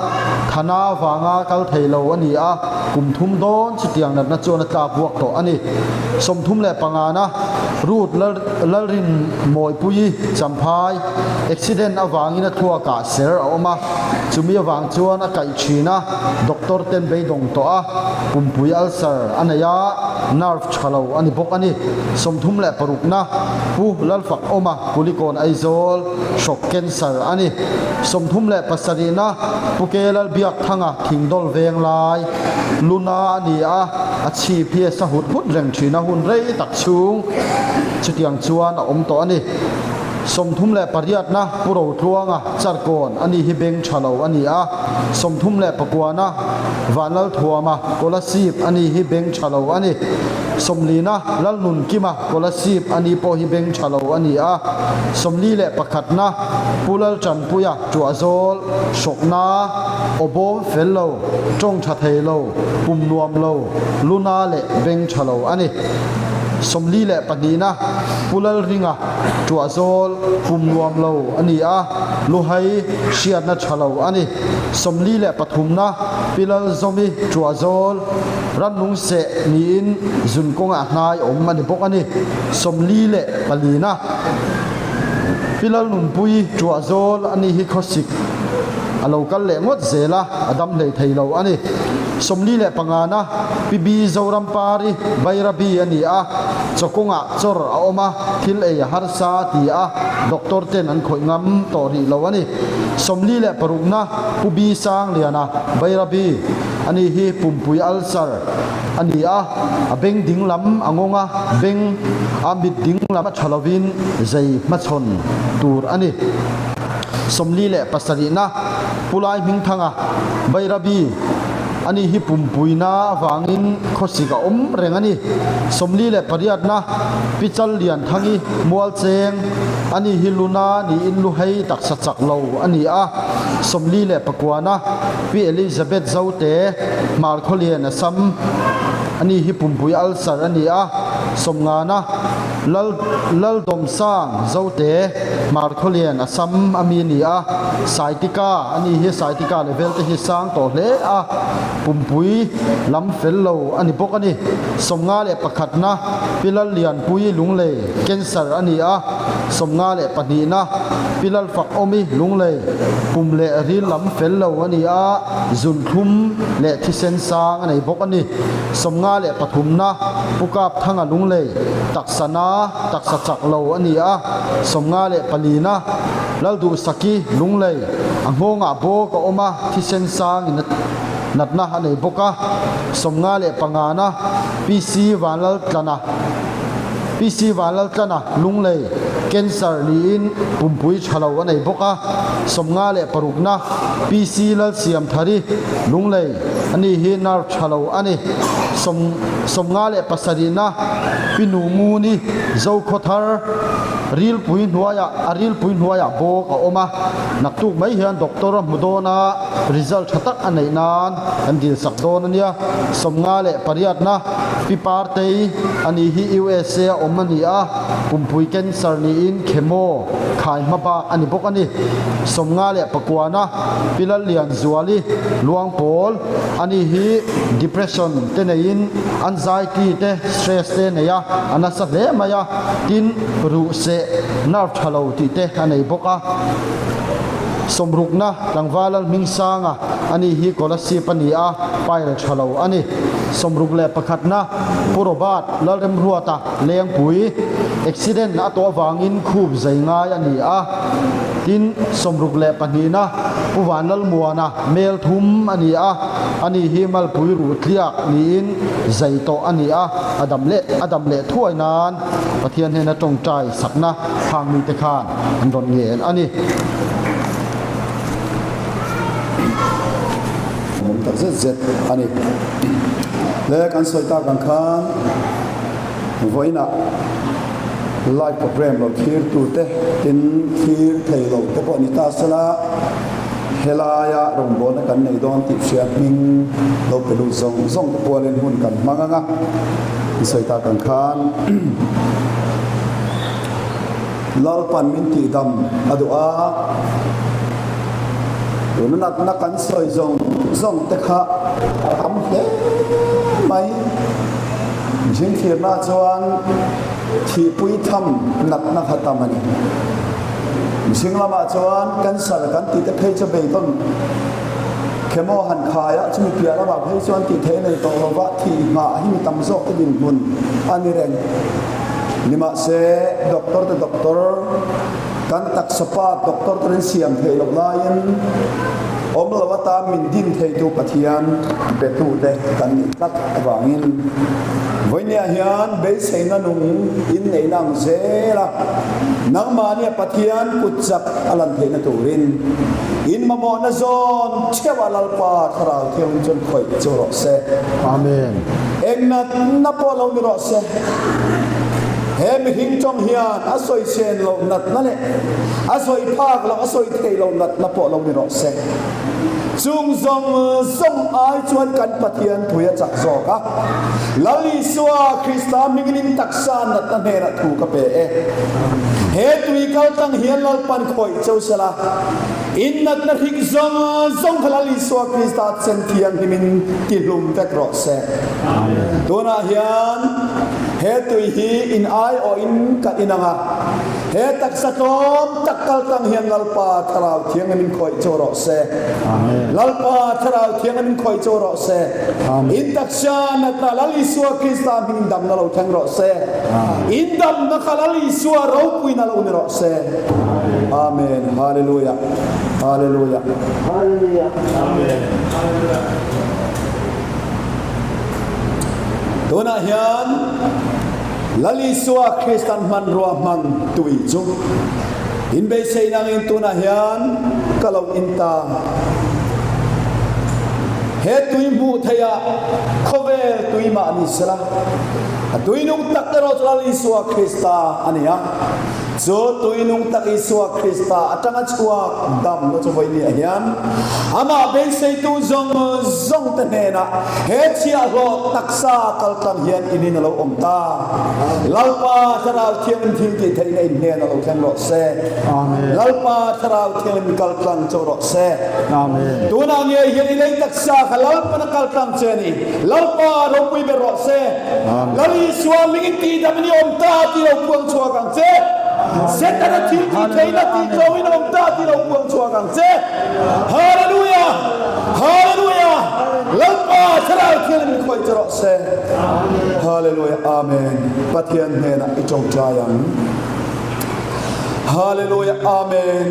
thana vanga kal thei lo a ni a, kum thum dawn chutiang natna chuan a tlak buak tawh a ni. 35na, Ruth Lalrin Mawipuii Champhai accident avangin a thluakah ser a awm a, chumi avang chuan a kaih thin a, doctor ten beidawng tawh a, pumpui ulcer a nei a, nerve tha lo a ni bawk a ni. 36na, Pu Lalfakawma Kulikawn Aizawl hrawk cancer a ni. 37na, Pu Ke Lalbiakthanga Thingdawl veng lai luna a ni a, a chhip hi a sa hut hut reng thin a, hun rei tak chhung chutiang chuan a awm tawh a ni. 38na, Pu Rotluanga Charkawn a ni hi beng tha lo a ni a. 39na, Vanlalthuama Kolasib a ni hi beng tha lo a ni. 40na, Lalnunkima Kolasib a ni pawh hi beng tha lo a ni a. 41na, Pu Laltanpuia Tuahzawl hrawkna, awbawm fel lo, tawng tha thei lo, pum nuam lo, luna leh beng tha lo a ni. 42na, Pu Lalringa Tuahzawl pum nuam lo a ni a, luhai hriatna tha lo a ni. 43na, Pi Lalzawmi Tuahzawl rannung seh niin zun kawngah hnai awm a ni bawk a ni. 44na, Pi Lalnunpui Tuahzawl a ni hi khawsik a lo kal leh ngawt zel a, a dam hlei thei lo a ni. 45na, Pi B Zorampari Bairabi a ni a, chawkawngah chawr a awm a, thil ei a harsa a ti a, doctor ten an khawih ngam tawh rih lo a ni. 46na, Pu B Sangliana Bairabi a ni hi pumpui ulcer a ni a, a beng ding lam a ngawng a, beng a mit ding lam a tha lovin zei hmachhawn tur a ni. 47na, Pu Lai Hmingthanga Bairabi a ni hi pumpuina avangin khawsik a awm reng a ni. 48na, Pi Chal Lianthangi Mualcheng a ni hi luna niin luhei taksa chak lo a ni a. 49na, Pi Elizabeth Zote Hmarkhawlian Assam a ni hi pumpui ulcer a ni a. 50na, Lal Laldawmsang Zote Hmarkhawlian Assam a mi a ni a. Saitika a ni hi Saitika level te hi sang tawh hle a, pumpui lam fel lo a ni bawk a ni. 51na, Pi Lallianpui Lunglei Cancer a ni a. 52na, Pi Lalfakawmi Lunglei pum leh ril lam fel lo a ni a, zunthlum leh thisen sang a nei bawk a ni. 53na, Pu Kapthanga Lunglei. Taksa na, taksa chak lo a ni a, 54 na, Lalduhsaki, Lunglei, a nghawngah bawk a awm a, thisen sangin a natna a nei bawk a, 55 na, PC Vanlaltlana, PC Vanlaltlana, Lunglei, cancer niin pumpui tha lo a nei bawk a, 56 na, PC Lalsiamthari, Lunglei, ani hi nerve tha lo a ni. 57 na, Pi Nunguni, Zokhawthar, rilpui hnuaiah a rilpui hnuaiah bawk a awm a, naktuk mai hian doctor a hmu dawn a, result tha tak a neih nan kan dil sak dawn a nia. 58 na, Pi Partei, ani hi USA a awm a ni a, pumpui cancer niin chemo khai hma bak a ni bawk a ni. 59 na, Pi Lallianzuali, Luangpawl, ani hi depression te neiin anxiety te stress te nei a, a nasa hle mai a, tin ruh seh nerve tha lo tih te a nei bawk a. Sawmrukna tlangval Lalhmingsanga ani hi Kolasib a ni a, pile tha lo a ni. 61na Pu Robert Lalremruata Lengpui accident a tawh avangin khup zai ngai a ni a. Tin, 62na Pu Vanlalmuana Melthum a ni a, ani hi Malpui ruh tliak niin zai tawh a ni a, a dam leh a dam leh thuai nan Pathian hnena tawngtai sakna khang mite khan an rawn ngen a ni. Awm tak zet zet a ni. Le kan sawi tak ang khan vawiinah live program lo thlir tute tin thlir thei lo te pawh ni ta sela helaia rawngbawlna kan nei dawn tih hria hming lo pe lut zawng zawng te pualin hun kan hmang ang a, an sawi tak ang khan Lalpan min tihdam a duh a, tuna natna kan sawi zawng zawng te kha a tam hle mai. Mihring thlirna chuan thihpui tham natna kha tam a ni. Mihring lamah chuan cancer kan tih te phei chu beidawn chemo han khai a, chumi piah lamah phei chuan tih theih a nei tawh lo va, thih nghah hi mi tam zawk te dinhmun a ni reng. Nimahse, doctor te doctor, kan taksa pa doctor te rin siam theih loh laiin awm lo atan min din theitu Pathian betute kan nih tlat avangin vawinia hian beiseina nung inneihna ang zel a, nangmahnia Pathian kut chak a lan theihna turin in mamawhna zawn theuh a Lalpa Thlarau Thianghlim chuan khawih chu rawh se. Amen. Engnatna pawh lo ni rawh se. He mihring tawng hian a sawi sen loh natna leh a sawi phak loh, a sawi theih loh natna pawh lo ni rawh se. Chung zawng zawng ai chuan kan Pathian pui a chak zawk a. Lal Isua Krista hmingin in taksa natna hnenah thu ka pe e. He tui kal tang hian Lalpan khawih cheu sela, in natna hrik zawng zawng kha Lal Isua Krista chen thianghlimin tihlum vek rawh se. Tunah hian he tui hi in aiawhin ka in ang a, he taksa tlawm tak kal tang hian Lalpa Thlarau Thianghlim in khawih chu rawh se. Lalpa Thlarau Thianghlim in khawih chu rawh se. In taksa natna Lal Isua Krista hming damna lo thleng rawh se. In damna kha Lal Isua ropuina lo ni rawh se. Amen. Hallelujah. Hallelujah. Hallelujah. Amen. Hallelujah. Tunah hian Lal Isua Kristan hmanrua hmang tui chu inbeisei nangin tunah hian ka lo in ta. He tui hmuh theihah khawvel tui mah ni sela, a tui nung tak erawh chu Lal Isua Krista a ni a. Chu tuinung tak Isua Krista atanga chhuak damna chu vawinia hian amah beiseitu zawng zawng te hnenah he chhiahhlawh taksa kaltlang hian inin a lo awm ta. Lalpa Thlarau Thianghlim thil tih theihna in hnen a lo thleng rawh se. Lalpa Thlarau Thianghlim kaltlang chauh rawh se. Tunah ngei hian i lei taksa kha Lalpan a kaltlang che a ni. Lalpa ropui ber rawh se. Lal Isua mingin tihdam in i awm ta tih lo puang chhuak ang che. Setana thil tih theihna tih tlawngin a awm ta tih lo puang chhuak ang che. Hallelujah! Hallelujah! Lalpa Lalpa Thlarau Thianghlim in khawih che rawh se. Hallelujah Amen. Pathian hnenah i tawngtai ang. Hallelujah Amen.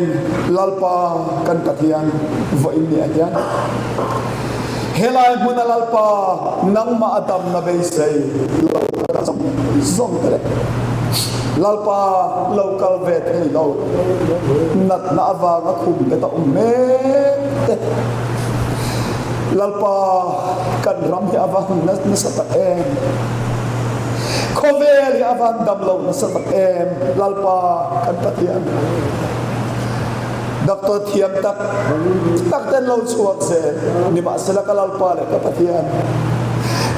Lalpa kan Pathian vawiin ni ah hian helai hmuna Lalpa nangmah a damna beisei lo ka zawng zawng te leh Lalpa lo kal ve thei lo natna avanga khum te ta awm mek te Lalpa kan ram hi a van nasa tak em khawvel hi a van dam lo nasa tak em Lalpa kan Pathian Doctor thiam tak tak ten lo chhuak zel nimahsela ka Lalpa leh ka Pathian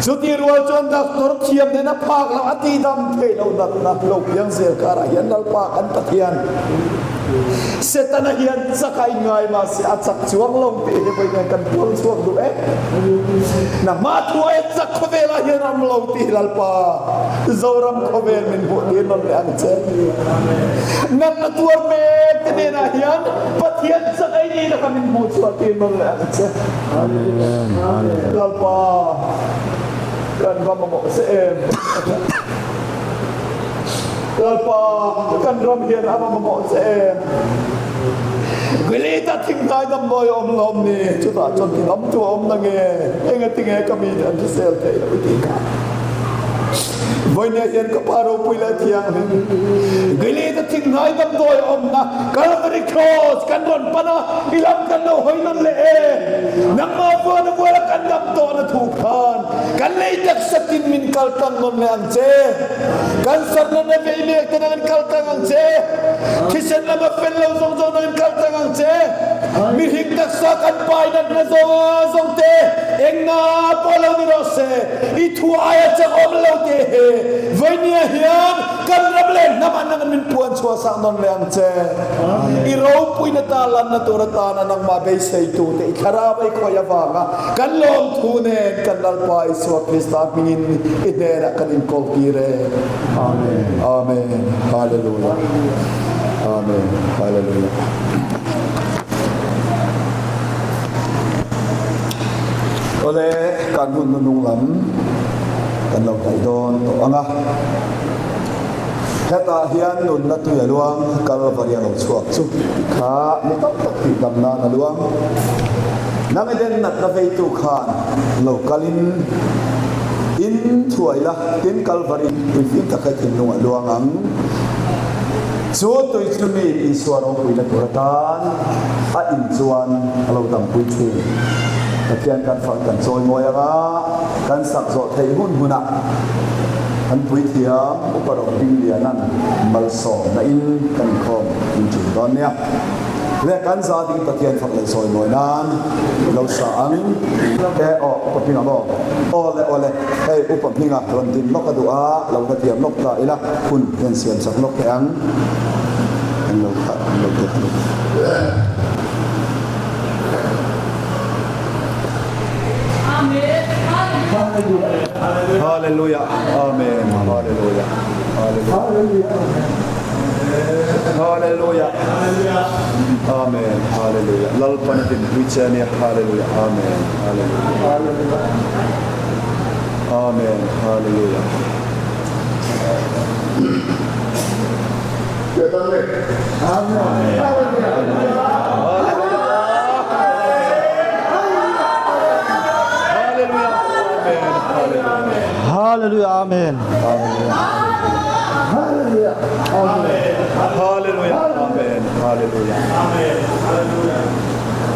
chuti rual chuan doctor thiam nen a phak lo a ti dam thei lo natna lo piang zel karah hian Lalpa kan Pathian Setana hian chak a inngai mahse a chak chuang lo tih hi vawiin kan puang chhuak duh e. Nangmah thu aia chak khawvelah hian a awm lo tih hi Lalpa Zoram khawvel min hmuh tir nawn leh ang che. Natna tuar mek te hnenah hian Pathian chak ei nihna kha min hmuh chhuah tir nawn leh ang che. Lalpa kan va mamawh che em. Lalpa, kan ram hian a va mamawh che em? Gilead-ah thinghnai damdawi a awm lawm ni? Chutah chuan ti dam tu a awm na nge? Engatinge ka mite an hrisel theih loh i tih kha? Vawinia hian ka Pa ropui leh thianghlim, Gilead-a thinghnai damdawi a awmna Calvary Cross kan rawn pan a, i lam kan lo hawi nawn leh e. Nangmah vuana vuala kan dam tawhna thu khan kan lei taksatin min kal tlang nawn leh ang che. Kan sarna na vei mek te nangin kal tlang ang che. Thisen lama fel lo zawng zawng nangin kal tlang ang che. Mihring taksa kan pai natna zawng zawng te engna pawh lo ni rawh se, i thu aia chak awm lo te he vawinia hian kan ram leh hnam ah nangin min puan chhuah sak nawn leh ang che. I ropuina ta lanna tur atana nangmah beiseitu te i thlarau ei khawih avanga Kan lawmthu nen kan Lalpa Isua Krista hmingin i hnenah kan inkawltir e. Amen. Amen. Hallelujah. Amen. Hallelujah. Ole, kan hun hnunung lam kan lo hnaih dawn tawh ang a. Hetah hian nunna tui a luang, Kalvari a lo chhuak chu kha mi tam tak tih dam nan a luang. Nang Eden natna veitu khan lo kalin in thuai la, tin Kalvari tui fim tak kha i thinlung a luang ang. Chu tui chu mi Isua ropuina tur atan a in chuan a lo dampui thin. Pathian kan fak kan chawimawi ang a, kan sak zawh theih hun hunah kan puithiam Upa Rohmingliana'n malsawmna in kan inkhawm in ṭin dawn nia. Le kan za ding Pathian fak leh sawi mawi nan lo sa ang. E aw Upa Hminga maw? Aw le aw le, hei Upa Hminga rawn din lawk a duh a, lo hla thiam lawk ta ila hun hian siam sak lawk teh ang. Eng lo kha, eng lo te kha lo. Hallelujah Amen Hallelujah Hallelujah Hallelujah Amen Hallelujah Lalpan a dinpui che a nia Hallelujah Amen Hallelujah Amen Hallelujah Hallelujah Amen. Hallelujah Amen Hallelujah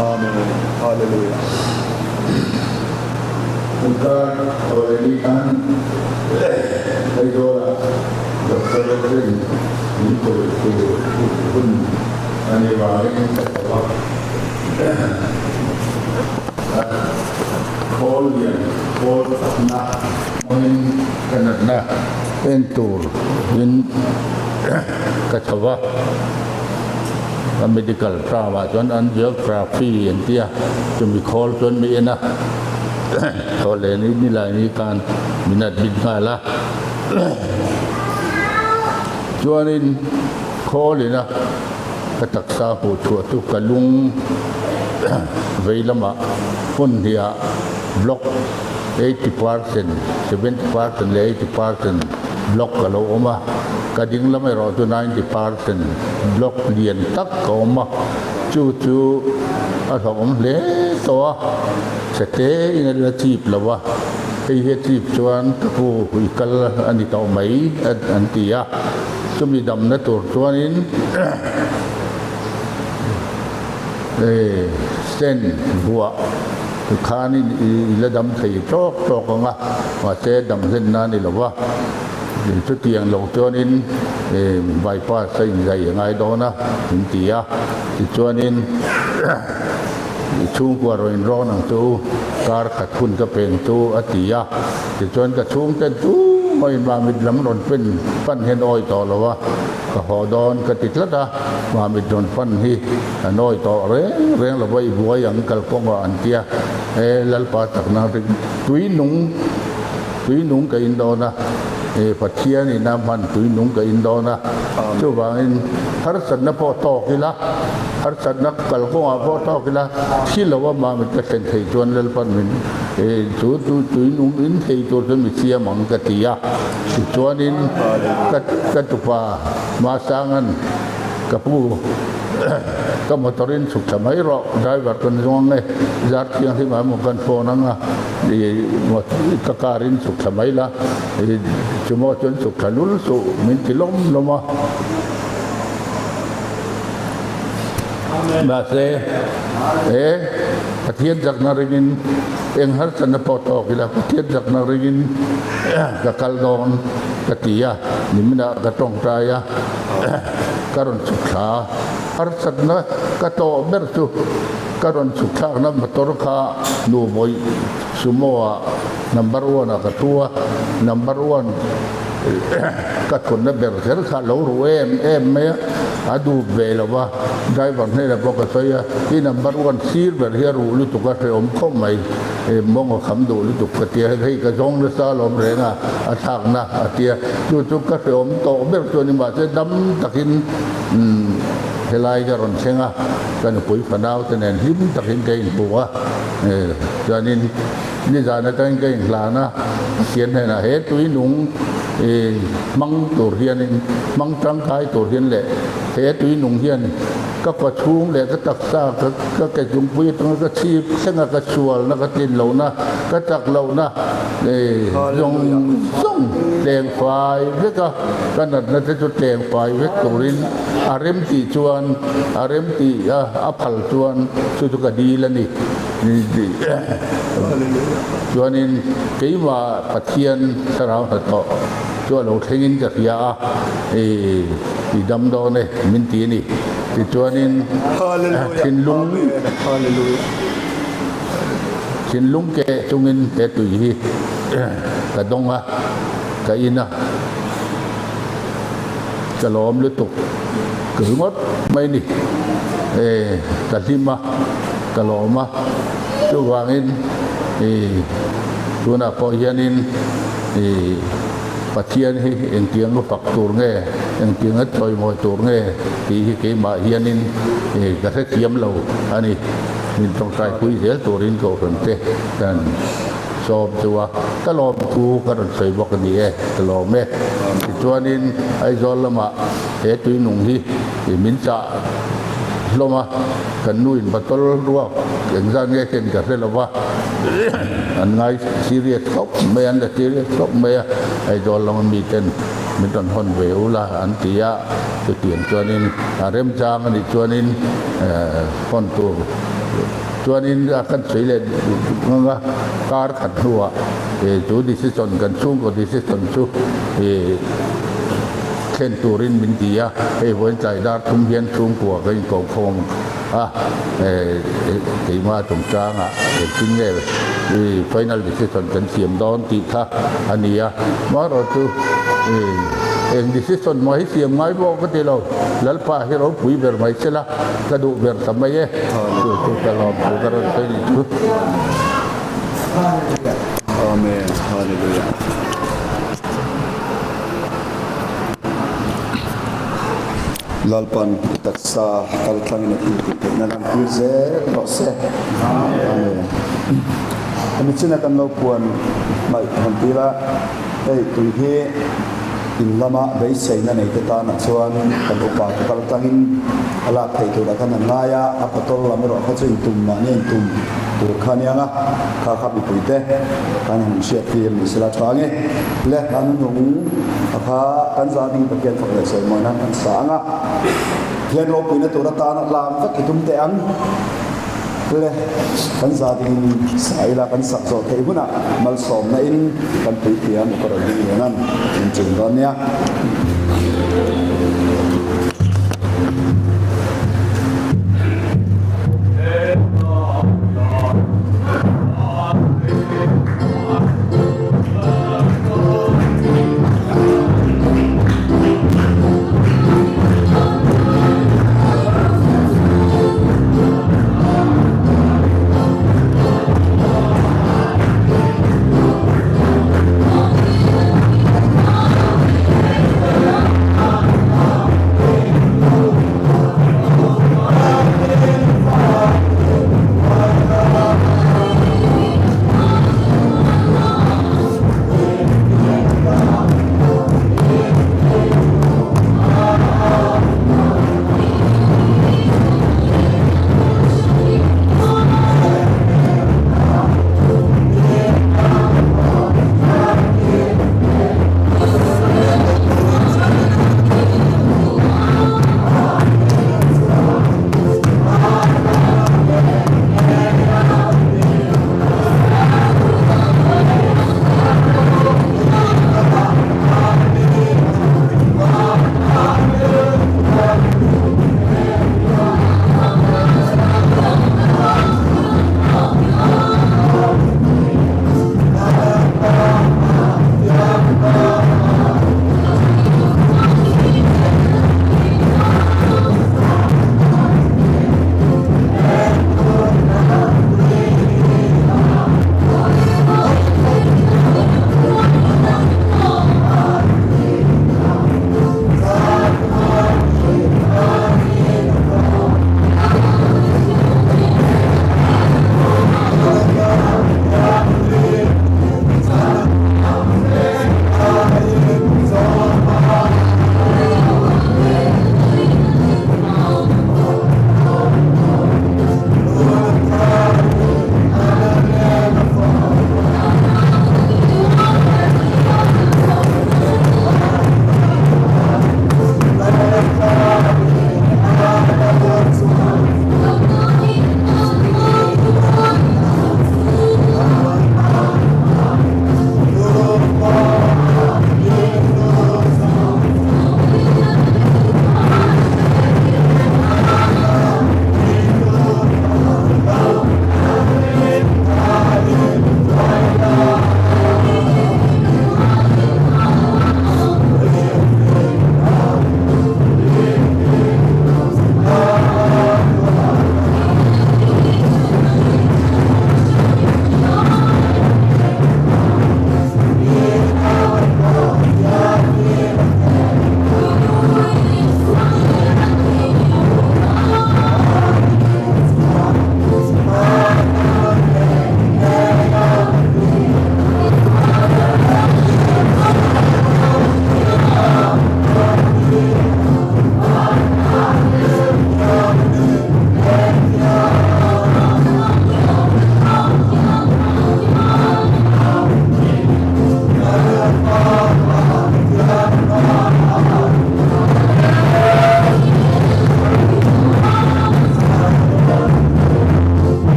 Amen Hallelujah Tunkar Awleli khan Aizawlah Doctor Rin min kawih tur hun a nih vangin ka tho a. Khawl lian khawl chakna hmangin ka natna en tur in ka tho a. A medical term ah chuan angiography an ti a, chumi khawl chuan mi en a, thaw leh ni nilai ni khan min admit nghal a. Chuanin khawl ina ka taksa hmuh chhuah chu ka lung vei lamah hmun hnih ah. Block 80%, 70% leh 80% block a lo awm a, ka ding lam erawh chu 90% block lian tak a awm a, chu chu a hlauhawm hle tawh a, chhe te in a la chip lo a, hei hi a chip chuan ka pu i kal a ni tawh mai an ti a, chumi damna tur chuanin Stand vuah khanin i la dam thei tawk tawk ang a, mahse dam hlen na ni lo va, chutiang lo chuanin bypass a inzai a ngai dawn a min ti a, tichuanin i chhungkua rawn inrawn ang chu kar khat hun ka peng chu a ti a, tichuan ka chhungten tumah in mamit lam rawn pen pan hian awi tawh lo a. Ka haw dawn ka ti tlat a, Mamit rawn pan hi a nawi tawh reng reng lo va, i buai ang kalkawngah an tia, e Lalpa chakna ring tui nung tui nung ka in dawn a, e Pathian in a hman tui nung ka in dawn a, chuvangin harsatna pawh tawk ila, harsatna kalkawngah pawh tawk ila, thi lo a Mamit ka thlen theih chuan Lalpan min e chu tui nung in thei tur chuan mi siam ang ka ti a. Tichuanin ka tupa Masanga'n ka pu ka motor-in chhuk thla mai rawh, driver kan zawng ang e, zar thianghlim ah emaw kan phone ang a, ka car-in chhuk thla mai la, chumaw chuan chhuk thla lul suh min ti lawm lawm a. Mahse, he Pathian chakna ringin eng harsatna pawh tawk ila Pathian chakna ringin ka kal dawn ka ti a, niminah ka tawngtai a, ka rawn chhuk thla a, harsatna ka tawh ber chu ka rawn chhuk thlakna motor kha nu bawih sumo ah number one ah ka thu a, number one ka thunna ber kher kha lo ru em em mai a, a dup ve lo va, driver hnenah pawh ka sawi a, i number one sir ber hi a ruh lutuk a hrehawm khawp mai, mawng a kham duh lutuk ka tia, hei ka zawng nasa alawm reng a, a thlakna a tia, chu chu ka hrehawm tawh ber chu a ni, mahse dam takin helai ka rawn thleng a, ka nupui fanau te nen hlim takin ka inhmu a, chuanin. Nizan atangin ka inhlan a, Pathian hnenah he tui nung i hmang tur hianin, hmang tangkai tur hian leh he tui nung hian ka kawchhung leh ka taksa ka ka ke chungpui atanga ka chhip thlenga ka sualna ka tlin lohna ka chak lohna i zawng zawng tleng fai vek a, ka natna te chu tleng fai vek turin a rem tih chuan a rem tih a a phal chuan chu chu ka dil a ni. Chuanin keimah Pathian thlarau hnathawh chu a lo thlengin ka hria a, i dam dawn e min ti a ni. Tichuanin thinlung thinlung keh chungin he tui hi ka dawng a, ka in a, ka lawm lutuk ringawt mai ni. Ka hlim a. Ka lawm a, chuvangin i tunah pawh hianin i Pathian hi engtiang a fak tur nge, engtiang a chawimawi tur nge tih hi keimah hianin i ka hrethiam lo a ni. Min tawngtaipui zel turin Kohhran te kan sawm chu a, ka lawm thu ka rawn sawi bawk a ni e, ka lawm e. Tichuanin Aizawl lamah he tuinung hi i min chah hlawm a. Kan nu in battle ruak engzat nge ken ka hre lova, an ngai serious khawp mai a, an la serious khawp mai a, Aizawl lama miten min rawn hawn ve ula an ti a, chutiang chuanin a remchang a nih chuanin hawn tur chuanin a kan sawi leh ngang a, kar khat hnuah chu decision kan chhungkaw decision chu Thlen turin min ti a, hei vawiin tlai dar thum hian chhungkua ka inkokhawm a, keimah chungchangah engtin nge final decision kan siam dawn tih kha a ni a, amaherawh chu eng decision mah hi siam ngai pawh ka ti lo, Lalpa hi ropui ber mai se la, ka duh ber ta mai e, chu chu ka lawm thu ka rawn sawi nih chu. Amen. Hallelujah. Lalpan taksa kaltlangin a thil tih theihna lantir zel rawh se. Amen. Hemi china kan lo puan hmaih han ti ila, hei tui hi in lama beiseina nei te tanah chuan kan upa te kal tangin a lak theih turah khan an ngai a, a bottle lam erawh kha chu intum mahni a intum tur kha aniang a, kha kha mipui te kan han hriat tir ni sela tha ange. Le hla nunung a kha kan za ding Pathian fak leh sawi mawi nan kan sa ang a, Pathian ropuina tur atana lam vek i tum teh ang. Le kan za ding sa ila kan sak zawh theih hunah malsawmna in kan puithiam upa rawn ding lian an in chum dawn nia.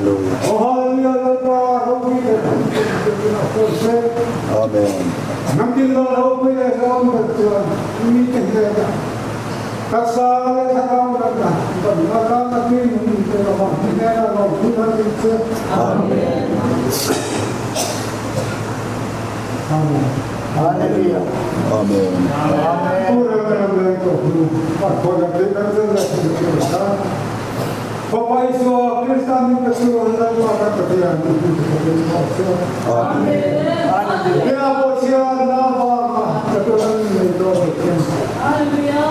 Hallelujah. Oh hallelujah Lalpa ropui leh Amen. Nangtin lal ropui leh hlawm ber chuan mite hnenah taksa leh thlarau natna damna tana tui nung in pe rawh a, mi hnenah lawmthu kan ring che. Amen. Amen. Hallelujah. Amen. Pu Ram Leng tawh hnu a khawn a tih kan zel leh thil chu a ta. Fapa Isua Krista min pe chu Lalpa kan Pathian i hmu te takin rawh se. Hea pawh chhiar na avanga chatuan an nei dawn bawkin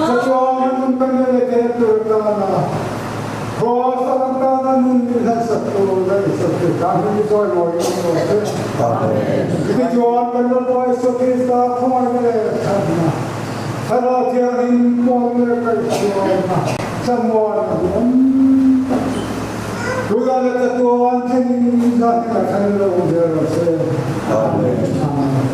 chatuan an nun kan nei leh theihna tur atana Kraws a kan tana nun min hlansak tu Lal Isua Krista hming hi chawi mawi awm rawh se. Chutichuan kan Lalpa Isua Krista khawngaihna leh thatna Thlarau Thianghlim pawn leh kaihhruaina thlamuan a duhawm tak chu tunah leh chatuan thlengin zan hi kan thlen lo zel rawh se. Amen. Amen.